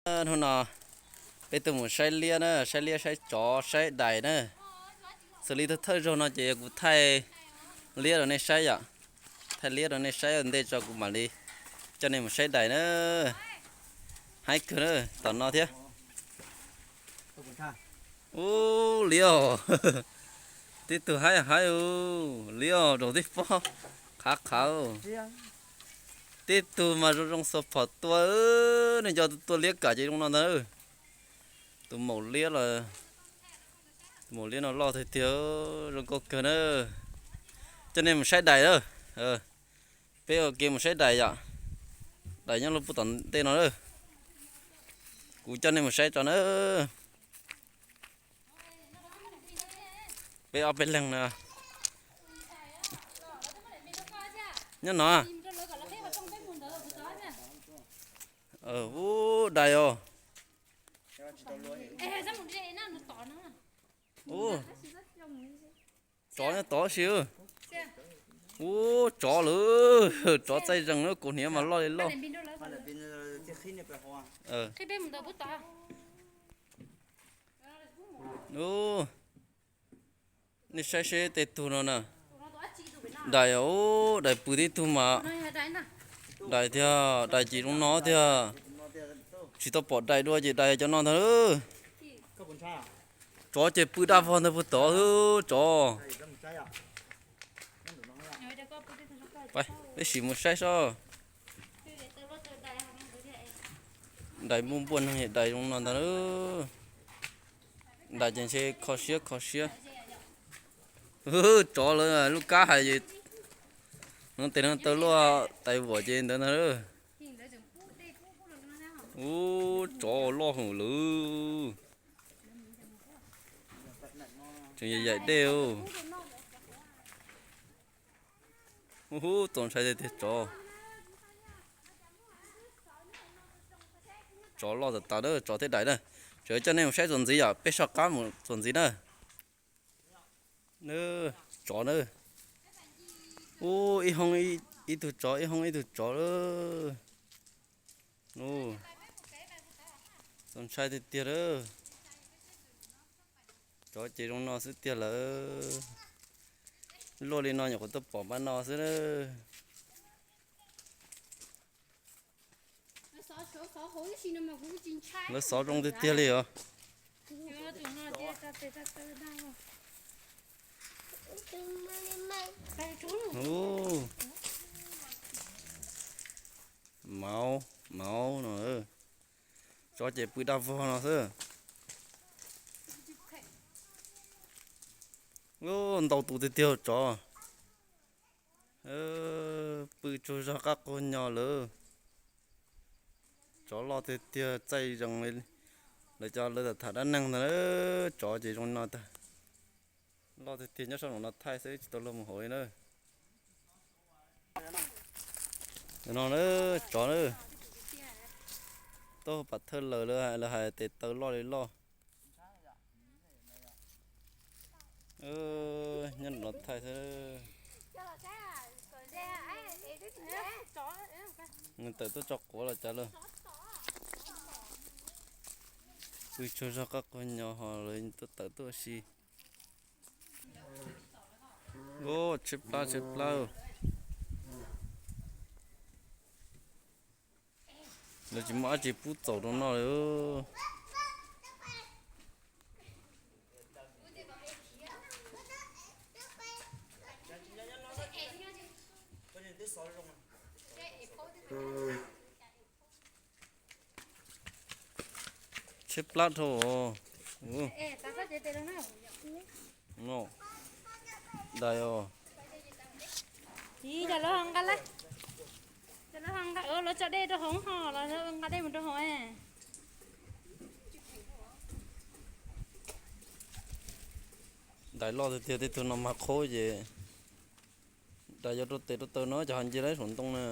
Hnub no peb tuaj mus saib liab na, saib liab saib tsov saib dais na. Xws li thawj thawj zaug no ces yog kuv thaij liab rau nej saib yom. Thaij liab rau nej saib ua ntej tso kuv mam li coj nej mus saib dais na. Haib kawg na, tom no thiab. Ub, liab os. Tib tug haib haib, liab os, raug tib pob qhav qhav. Tib tug mas zoo zoo xuas phom tua, nej nco tus tua liab kam ces zoo no ntag. Tus maum liab los, tus maum liab no loj tiag tiag, zoo nkauj kawg na. Coj nej mus saib dais na. Peb ua ke mus saib dais yom. Dais nyob lub pub tom ntej no na. Kuv coj nej mus saib tso na. Peb ob peb leeg na. Nyob no. Ub, dais os. Ub, tsov nyob tod si. Ub, tsov lawm, tsov txaij zees lawm, kaus hniav mas loj li loj. Ub, nej saib seb tej tug no na. Dais, ub, dais pw tib tug mas. Dais tiag, dais ces zoo no tiag. Tsis tau pom dais dua ces dais cov no ntag. Tsov ces pw daj vog ntawd puag tod xwb tsov. Peb sim mus saib sob. Dais npuaj npuaj neeg, dais zoo no ntag. Dais ces ntshe kho siab kho siab. Tsov lawm, lub kab hais es no tes no taw luaj tais vuam ces ntawd ntag. Ub, tsov loj heev lawm. Tseem yaim yaim dej. Ub, txaus ntshai tiag tiag tsov. Tsov loj tas tas na, tsov thiab dais na. Tseem coj nej mus saib txuas ntxiv yom, peb soj qab mus txuas ntxiv na. Tsov na. Ub, ib hoob ib tug tsov, ib hoob ib tug tsov lawm. Txaus ntshai tiag tiag lawm. Tsov ces zoo no xwb tiag lawm. Luaj li no nyuam qhuav tuaj pom npaj no xwb. Lawv xov zoo tiag tiag li os. Mauv, mauv no. Tsov ces pw daj vog no xwb. Ntau tus tiag tiag tsov. Pw tsaug zog qab qaug nyo lawm. Tsov loj tiag tiag txaij zees li lawv cov lawv tham dab neeg ntag. Tsov ces zoo no tag. Loj tiag tiag nyob sab nraum no thaij xwb tsis tau luag mus hauv li na. No na, tsov na. Tuaj pam thawj lawm lawv hais tes taw loj li loj. Nyob no thaij xwb. Nws tawm tuaj tso quav los cas lawm. Pw tsaug zog qab qaug nyo ho lawv tuaj tawm tuaj si. Tshaib plab tshaib plab. Lawv tsis muaj dab tsi pub txaus rau noj li. Tshaib plab dhau. Dais os. Lawv tso dej rau hauv ho los nqa dej mus rau hauv. Dais loj tiag tiag, tej tug no mas qhub ces dais yuav rau tes rau taw no cov ho nce lawm saum ntoo na.